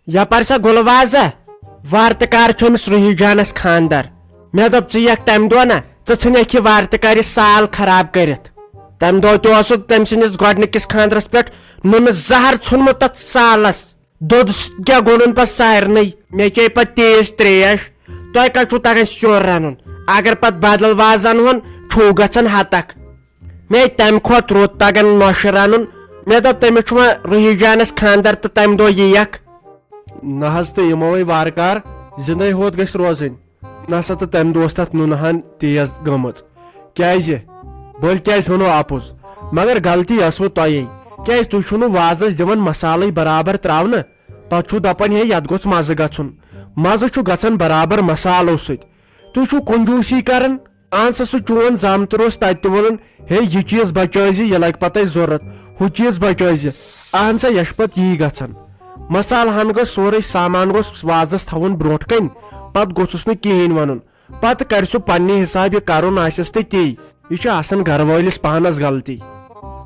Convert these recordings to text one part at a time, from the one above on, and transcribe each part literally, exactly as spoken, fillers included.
یپارۍ سا گُلہٕ وازہ، وارٕ تہٕ کارٕ چھُ أمِس روحی جانس خانٛدر۔ مےٚ دوٚپ، ژٕ یِکھ تمہِ دۄہ نا، ژٕ ژھٕنکھ یہِ وارٕ تہٕ کارٕ یہِ سال خراب کٔرِتھ۔ تمہِ دۄہ تہِ اوسُکھ تٔمۍ سٕنٛدِس گۄڈٕنِکِس خانٛدرس پٮ۪ٹھ نُنہٕ زہر ژھُنمُت تتھ سالس۔ دۄدس کیٛاہ گوٚنُن پتہٕ سارنٕے؟ مےٚ چیٚیہِ پتہٕ تیز تریش۔ تۄہہِ کتہِ چھُو تگان سیُن رنُن؟ اگر پتہٕ بدل وازٕ انہون، چھُو گژھان ہتکھ۔ مےٚ تمہِ کھۄتہٕ رُت تگان نۄشہِ رنُن۔ مےٚ دوٚپ، تٔمِس چھُ وۄنۍ روحی جانس خانٛدر تہٕ تمہِ دۄہ یِیَکھ۔ نہ حظ، تہٕ یِمو وۄنۍ وارٕ کار، زِندَے ہوت گژھِ روزٕنۍ۔ نہ سا، تہٕ تمہِ دۄہ اوس تتھ نُنہٕ ہن تیز گٔمٕژ۔ کیازِ؟ بٔلۍ کیازِ وَنو اَپُز؟ مگر غلطی ٲسوٕ تۄہے۔ کیازِ تُہۍ چھِو نہٕ وازس دِوان مسالے برابر تراونہٕ؟ پتہٕ چھِو دپان، ہے، یتھ گوٚژھ مزٕ گژھُن۔ مزٕ چھُ گژھان برابر مسالو سۭتۍ۔ تُہۍ چھِو کنجوسی کران۔ اہن سا، سُہ چون زامتٕر اوس تتہِ تہِ ووٚنُن، ہے، یہِ چیٖز بچٲے زِ، یہِ لگہِ پتہٕ اَسہِ ضروٗرت، ہُہ چیٖز بچٲے زِ۔ اہن سا، یہِ چھُ پتہٕ یی گژھان۔ مسالہٕ ہن گوٚژھ سورُے سامان گوٚژھ وازس تھاوُن برونٛٹھ کنہِ، پتہٕ گوٚژھُس نہٕ کِہیٖنۍ ونُن۔ پتہٕ کرِ سُہ پننہِ حساب، یہِ کرُن آسٮ۪س تہٕ تی۔ یہِ چھُ آسان گرٕ وٲلِس پانس غلطی۔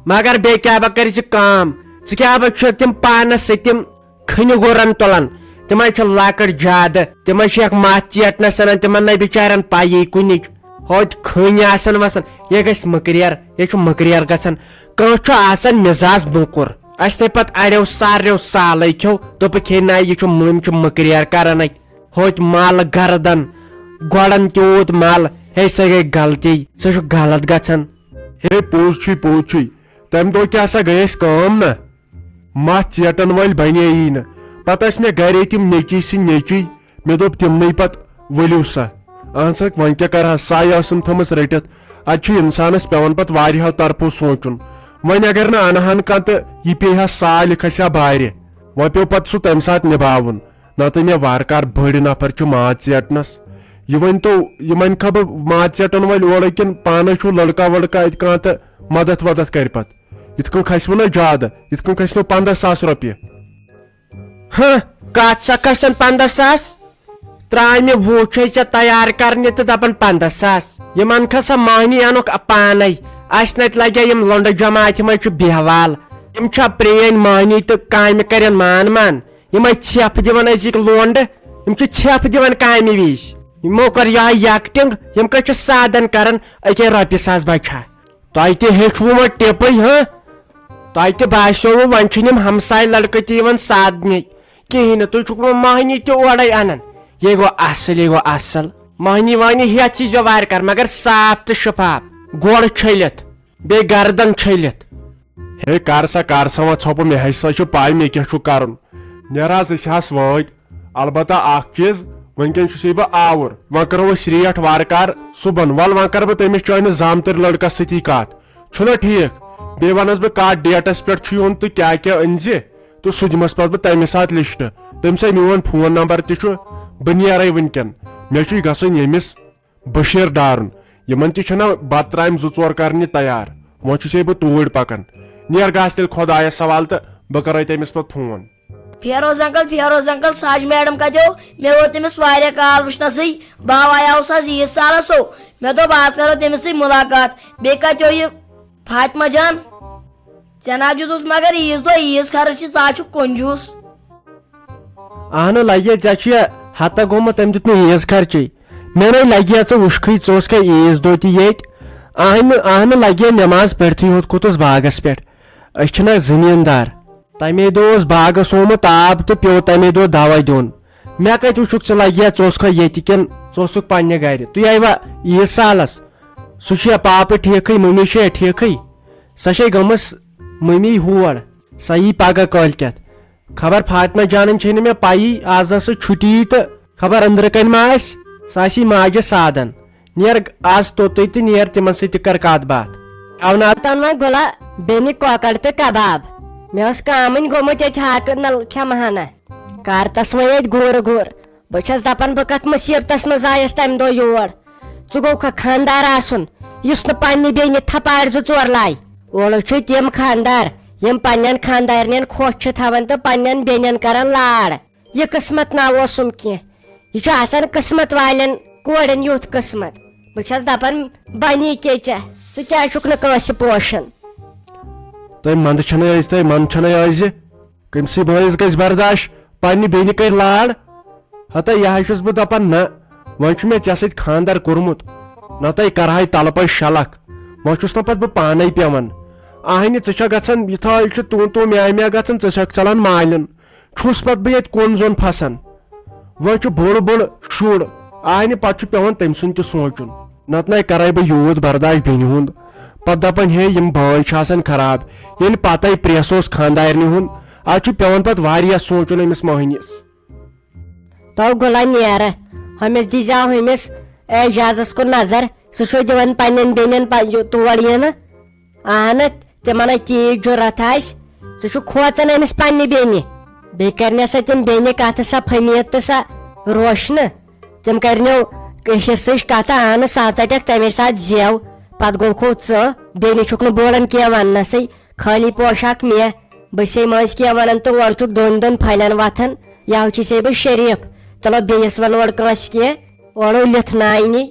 مگر بیٚیہِ کیٛاہ با کَرِ ژٕ کٲم؟ ژٕ کیٛاہ با چھُکھ تِم پانس سۭتۍ تِم کھٔنہِ گُرن تُلان؟ تِمے چھِ لۄکٕٹۍ زیادٕ، تِمے چھِ اکھ مَژھ ژیٹنس اَنان، تِمن نَے بِچارٮ۪ن پَیی کُنِچ۔ ہوتہِ کھٔنۍ آسان وَسان، یہِ گژھِ مٔکریر، یہِ چھُ مٔکریر گژھان۔ کٲنٛسہِ چھُ آسان مِزاز موٚکُر۔ اَسہِ تھٲے پتہٕ اَڑیو ساروِیو سالے کھیو، دوٚپُکھ، ہے نَے، یہِ چھُ، یِم چھِ مٔکریر کران اَتہِ۔ ہوتہِ مَل گردن، گۄڈن تیوٗت مَل، ہے، سۄ گٔے غلطی، سۄ چھُ غلط گژھان۔ ہے، پوٚز چھُے، پوٚز چھُے۔ تَمہِ دۄہ کیٛاہ سا گٔے اَسہِ کٲم نا؟ مَژھ ژیٹن وٲلۍ بنے یی نہٕ۔ پتہٕ ٲسۍ مےٚ گرے تِم نیٚچی سٕنٛدۍ نیٚچی، مےٚ دوٚپ تِمنٕے پتہٕ، ؤلِو سا۔ اہن سا، وۄنۍ کیٛاہ کرٕ ہا، سَے ٲسٕم تھٲمٕژ رٔٹِتھ۔ اتہِ چھُ انسانس پٮ۪وان پتہٕ واریاہو طرفو سونٛچُن۔ وۄنۍ اگر نہٕ انہٕ ہن کانٛہہ تہٕ یہِ پیٚیہِ ہا سالہِ، کھسہِ ہا بارِ۔ وۄنۍ پیوٚو پتہٕ سُہ تمہِ ساتہٕ نِباوُن۔ نتہٕ مےٚ وارٕ کارٕ بٔڑۍ نفر چھِ ماز ژیٹنس۔ یہِ ؤنۍ تو، یِمن کھا بہٕ ماز ژیٹن وٲلۍ اورٕ کِنہٕ پانے چھُو لڑکا وڑکا اتہِ کانٛہہ تہٕ مدد ودد کرِ پتہٕ؟ یِتھ کٔنۍ کھسہِ وۄنۍ نہ زیادٕ، یِتھ کٔنۍ کھسہِ نہٕ پنٛداہ ساس رۄپیہِ۔ ہہ، کتھ سا کھسن پنٛداہ ساس؟ ترامہِ وُہ چھے ژےٚ تیار کرنہِ تہٕ دپان پنٛداہ ساس۔ یِمن کھسا مٔہنی انُکھ پانے۔ اسہِ نتہِ لگیا یِم لۄنڈٕ جماعتہِ منٛز چھُ بیہوال۔ یِم چھا پرٛٲنۍ مٔہنی تہٕ کامہِ کرن مان مان؟ یِمے ژھٮ۪پھ دِوان أزِکۍ لونڈٕ، یِم چھِ ژھٮ۪پھ دِوان کامہِ وِزِ۔ یِمو کٔر یِہے یکٹنگ، یِم کتہِ چھِ سادن کران، أکے رۄپیہِ ساس بچہٕ ہا۔ تۄہہِ تہِ ہیٚچھوٕ وۄنۍ ٹِپٕے، ہہ؟ تۄہہِ تہِ باسیووٕ وۄنۍ چھِنہٕ یِم ہمساے لڑکہٕ تہِ یِوان سادنہِ کِہیٖنۍ نہٕ، تُہۍ چھُکھ وۄنۍ مٔہنی تہِ اورے انان۔ یے گوٚو اصل، یے گوٚو اصل۔ مٔہنی وٲہنی ہیتھ یی زیو وارٕ کار، مگر صاف تہٕ شفاف، گۄڈٕ چھٔلِتھ، بیٚیہِ گردن چھٔلِتھ۔ ہے، کر سا، کر سا وۄنۍ ژھۄپہٕ، مےٚ ہسا چھِ پاے مےٚ کیٛاہ چھُ کرُن۔ نیر حظ، أسۍ حظ وٲتۍ۔ البتہ اکھ چیٖز، وٕنکیٚن چھُسے بہٕ آوُر۔ وۄنۍ کرو أسۍ ریٹ وارٕ کار صُبحن۔ ول، وۄنۍ کرٕ بہٕ تٔمِس چٲنِس زامتٕرۍ لڑکس سۭتی کتھ۔ چھُنہ ٹھیٖک؟ بیٚیہِ ونس بہٕ کتھ ڈیٹس پٮ۪ٹھ چھُ یُن تہٕ کیٛاہ کیٛاہ أنۍ زِ، تہٕ سُہ دِمس پتہٕ بہٕ تمہِ ساتہٕ لسٹ۔ تٔمۍ سٕے میون فون نمبر تہِ چھُ، بہٕ نیرے وٕنکیٚن۔ مےٚ چھُے گژھُن ییٚمِس بشیر ڈارُن۔ یِمن تہِ چھِنہ بتہٕ ترامہِ زٕ ژور کرنہِ تیار۔ وۄنۍ چھُسے بہٕ توٗرۍ پکان۔ نیر گژھ تیٚلہِ خۄدایس حوالہٕ تہٕ بہٕ کرے تٔمِس پتہٕ phone. Feroz uncle, Feroz uncle, ساج میڈم کتہِ ہو؟ مےٚ ووت تٔمِس واریاہ کال وٕچھنَسٕے۔ بہٕ آیاوُس آز عیٖد سالس ہو۔ مےٚ دوٚپ، آز کرو تٔمِس سۭتۍ مُلاقات۔ بیٚیہِ کتہِ ہو یہِ فاطمہ جان؟ ژےٚ نہ دیُتُتھ مگر عیٖذ دۄہ عیٖذ خرٕچ، ژٕ ہا چھُکھ کنجوٗس۔ اہنہٕ لگے، ژےٚ چھُے ہتہ گوٚمُت، تٔمۍ دیُت نہٕ عیٖذ خرچے۔ مےٚ نے لگے ژٕ وٕچھکھٕے، ژٕ اوسکھے عیٖذ دۄہ تہِ ییٚتہِ۔ اہنہٕ، اہنہٕ لگے، نماز پٔرتھٕے ہوت کھوٚتُس باغس پٮ۪ٹھ۔ أسۍ چھِنہ زٔمیٖندار۔ تمے دۄہ اوس باغس آمُت آب تہٕ پیوٚو تمے دۄہ دوا دیُن۔ مےٚ کتہِ وٕچھُکھ ژٕ لگیا، ژٕ اوسکھا ییٚتہِ کِنہٕ ژٕ اوسُکھ پننہِ گرِ؟ تُہۍ آیوا عیٖذ سالس؟ سُہ چھُیا پاپہٕ ٹھیکھٕے، مٔمی چھےٚ ٹھیکھٕے؟ سۄ چھے گٔمٕژ مٔمی ہور۔ سۄ یی پگاہ کٲلۍ کٮ۪تھ۔ خبر فاطمہ جانن چھے نہٕ مےٚ پَیی، آز ٲسٕس چھُٹی تہٕ خبر أنٛدرٕ کنہِ ما آسہِ، سۄ آسی ماجہِ سادن۔ نیر آز توٚتُے تہٕ نیر تِمن سۭتۍ تہِ کر کتھ باتھ۔ اوناتن وۄنۍ گُلا بیٚنہِ کۄکر تہٕ کباب۔ مےٚ اوس کامٕنۍ گوٚمُت ییٚتہِ ہاکہٕ نل کھٮ۪مہٕ ہنا۔ کر تس وۄنۍ ییٚتہِ گُر گُر۔ بہٕ چھس دپان بہٕ کتھ مصیبتس منٛز آیس تمہِ دۄہ یور۔ ژٕ گوٚوکھا خاندار آسُن، یُس نہٕ پننہِ بیٚنہِ تھپاڑ زٕ ژور لایہِ؟ اورٕ چھِ تِم خاندار، یِم پننٮ۪ن خاندارنٮ۪ن خۄش چھِ تھاوان تہٕ پننٮ۪ن بیٚنٮ۪ن کران لاڑ۔ یہِ قٕسمت نا اوسُم کینٛہہ۔ یہِ چھُ آسان قٕسمت والٮ۪ن کورٮ۪ن یُتھ قٕسمت۔ بہٕ چھَس دَپان، بَنی کیٛاہ ژےٚ؟ ژٕ کیٛازِ چھُکھ نہٕ کٲنٛسہِ پوشان؟ تۄہہِ منٛدٕ چھَنَے ٲسۍ، تۄہہِ منٛدٕ چھَنَے ٲسۍ زِ کٔمۍ سٕے مٲلِس گژھِ برداش؟ پننہِ بیٚنہِ کٔرۍ لاڑ۔ ہتا یہِ حظ چھُس بہٕ دپان، نہ، وۄنۍ چھُ مےٚ ژےٚ سۭتۍ خانٛدر کوٚرمُت، نتہٕ کرہاے تلہٕ پتہٕ شلکھ، وۄنۍ چھُس نہٕ پتہٕ بہٕ پانے پٮ۪وان۔ اہنہِ، ژٕ چھکھ گژھان یِتھٲے چھُ تو تو میٛا میٛا گژھان، ژٕ چھکھ ژلان مالٮ۪ن، چھُس پتہٕ بہٕ ییٚتہِ کُن زوٚن پھسان۔ وۄنۍ چھُ بوٚڑ بوٚڑ شُر، اہنہِ، پتہٕ چھُ پٮ۪وان تٔمۍ سُنٛد تہِ سونٛچُن۔ نتہٕ نے کرے بہٕ یوٗت برداش بیٚنہِ ہُنٛد۔ پتہٕ دپان، ہے، یِم بٲے چھِ آسان خراب۔ ییٚلہِ پتے پریس اوس خانٛدارنہِ ہُنٛد، اتھ چھُ پٮ۪وان پتہٕ واریاہ سونٛچُن أمِس مٔہنِس۔ تو گُلہ نیرٕ، ہُمِس دیٖزیو ہُمِس اعجازس کُن نظر، سُہ چھُ دِوان پننٮ۪ن بیٚنٮ۪ن پہ-، یہِ تور یِنہٕ۔ اہنہٕ، تِمن ہے تیٖژ جُرت آسہِ، ژٕ چھُکھ کھوژان أمِس پننہِ بیٚنہِ۔ بیٚیہِ کرنہِ سا تِم بیٚنہِ کتھٕ سا فہمیت تہٕ سا روشنہٕ۔ تِم کرنیو حصٕچ کتھٕ، اہنہٕ، سا ژٹکھ تمے ساتہٕ زیو۔ پتہٕ گوٚو کھو ژٕ، بیٚنہِ چھُکھ نہٕ بولان کینٛہہ وننسٕے، خٲلی پوشاک مےٚ۔ بہٕ چھسے مٔنٛزۍ کینٛہہ ونان تہٕ اورٕ چھُکھ دۄن دۄن پھلٮ۪ن وتھان۔ یہو چھسے بہٕ شریف، تلو بیٚیِس ونہٕ اورٕ کٲنٛسہِ کینٛہہ، اورو لِتھ ناینی۔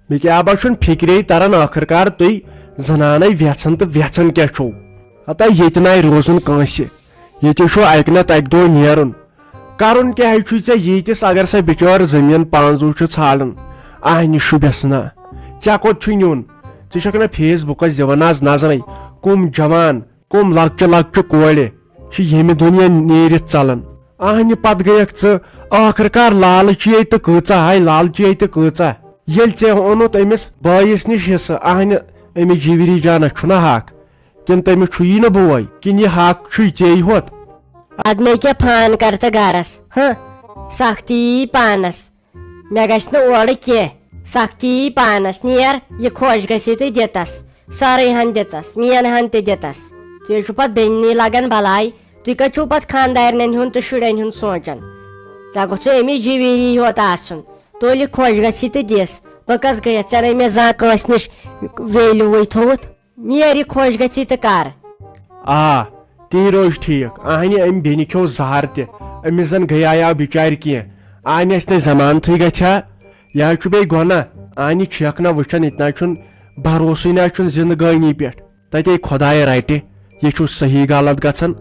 مےٚ کیٛاہ با چھُنہٕ فِکرے تران، ٲخٕر کار تُہۍ زنانَے وٮ۪ژھان تہٕ وٮ۪ژھان کیٛاہ چھُو؟ ہتا ییٚتہِ نَے روزُن کٲنٛسہِ، ییٚتہِ چھُ اَکہِ نَتہٕ اَکہِ دۄہ نیرُن۔ کَرُن کیٛاہ چھُے ژےٚ ییٖتِس، اگر سۄ بِچٲر زٔمیٖن پانٛژھ وُہ چھِ ژھانٛڈان، اَہنہِ شُبٮ۪س نا؟ ژےٚ کوٚت چھُے نیُن؟ ژٕ چھَکھ نا فیس بُکَس دِوان آز نظرٕے، کُم جوان، کُم لۄکچہِ لۄکچہِ کورِ چھِ ییٚمہِ دُنیا نیٖرِتھ ژلان۔ اہنہِ پتہٕ گٔیکھ ژٕ ٲخٕر کار لالچی تہٕ کۭژاہ ہاے لالچی تہٕ کۭژاہ۔ ییٚلہِ ژےٚ اوٚنُتھ أمِس بٲیِس نِش حصہٕ، اہنہِ أمِس جیٖوری جانس چھُنہ حق؟ کِنہٕ تٔمِس چھُیی نہٕ بوے؟ کِنہٕ یہِ حق چھُے ژےٚ ہوت؟ ادٕ مےٚ کیٛاہ فان کر تہٕ گرس، ہہ، سختی یی پانس۔ مےٚ گژھِ نہٕ اورٕ کینٛہہ، سختی یی پانس۔ نیر، یہِ خۄش گژھِ تہٕ دِتس، سٲرٕے ہن دِتس، میٲنۍ ہن تہِ دِتس۔ تُہۍ چھِو پتہٕ بیٚننی لگان بلاے، تُہۍ کتہِ چھِو پتہٕ خانٛدارنٮ۪ن ہُنٛد تہٕ شُرٮ۪ن ہُنٛد سونٛچان؟ ژےٚ گوٚژھُے أمی جیٖویٖری یوت آسُن، تُلہِ خۄش گژھِ تہٕ دِس۔ بہٕ کس گٔیس؟ ژےٚ نے مےٚ زانٛہہ کٲنٛسہِ نِش ویلیوٗوٕے تھوٚوُتھ۔ نیر، یہِ خۄش گژھی تہٕ کر۔ آ، تی روزِ ٹھیٖک۔ اہنہِ، أمۍ بیٚنہِ کھیوٚو زہر تہِ، أمِس زن گٔیایاو بِچارِ کینٛہہ۔ اہنہِ، اَسہِ نے ضمانتھٕے گژھِ ہا۔ یہِ حظ چھُ بیٚیہِ گۄناہ۔ اہنہِ، چھَکھ نہ وٕچھان، ییٚتہِ نہ چھُنہٕ بھروسٕے نہ چھُنہٕ زندگٲنی پٮ۪ٹھ۔ تَتے خۄداے رَٹہِ، یہِ چھُ صحیح غلط گژھان۔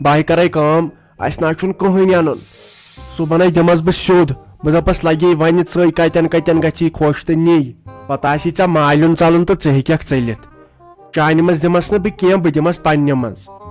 بہٕ ہاے کرے کٲم، اَسہِ نہ چھُنہٕ کٕہٕنۍ اَنُن۔ صُبحَن ہے دِمَس بہٕ سیوٚد، بہٕ دَپَس، لَگے وَنہِ ژٕے کَتٮ۪ن کَتٮ۪ن گژھی خۄش تہٕ نیٚے۔ پَتہٕ آسی ژےٚ مالیُن ژَلُن تہٕ ژٕ ہیٚکَکھ ژٔلِتھ۔ چانہِ منٛز دِمَس نہٕ بہٕ کینٛہہ، بہٕ دِمَس پنٛنہِ منٛز۔